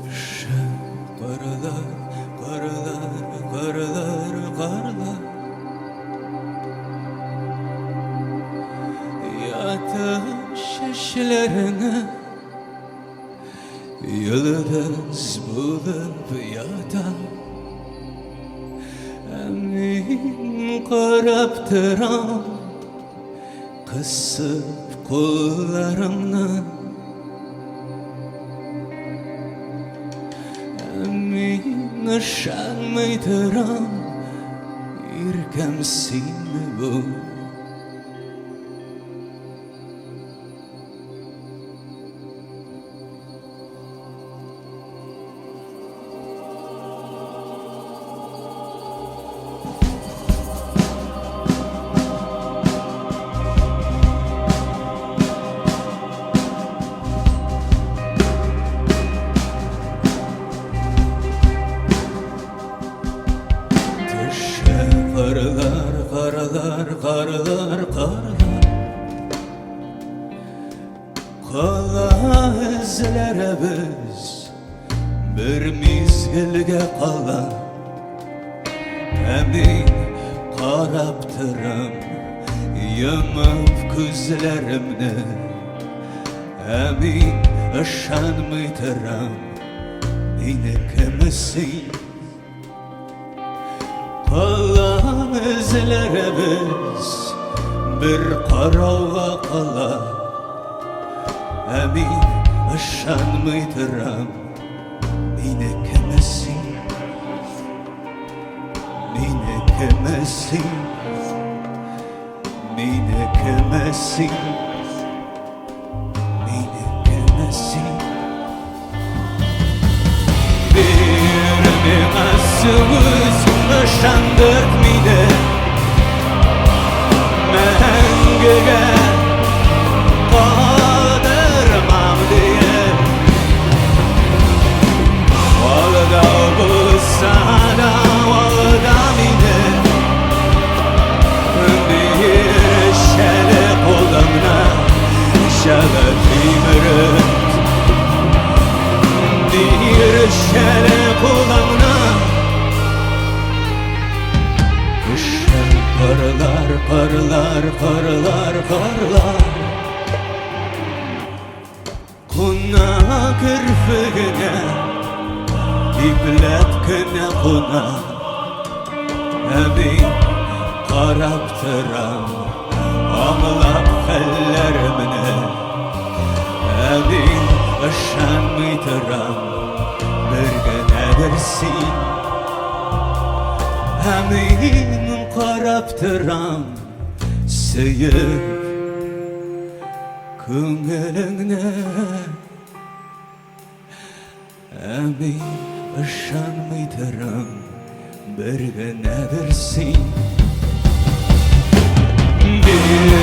Төшә карлар, карлар, карлар, карлар. Ята чәчләреңә Йолдыз булып ята. Ә мин карап торам, кысып кулларымны. Ә мин ышанмый торам, иркәм синме бу? Төшә карлар, карлар, карлар, карлар. Кала эзләребез бер мизгелгә кала. Ә мин карап торам, йомып күзләремне. Ә мин ышанмый торам, минекеме син? Кала эзләребез бер карауга кала. Ә мин ышанмый торам, минекеме син? Минекеме син? Минекеме син? Минекеме син? Бир миңа сүз, ышандырт мине. Мәңгегә калдырмам диеп. Алдау булса да, алда мине. Бир шәле кулыңны, җылы тимерет. Бир шәле кулыңны. Төшә карлар, карлар, карлар, карлар. Куна керфегенә, ипләп кенә куна. Ә мин карап торам, аңлап хәлләремне. Ә мин ышанмый торам, бер генәдер син. Ә мин карап торам, сөеп күңелеңне. Ә мин ышанмый торам, бер генәдер син. Бир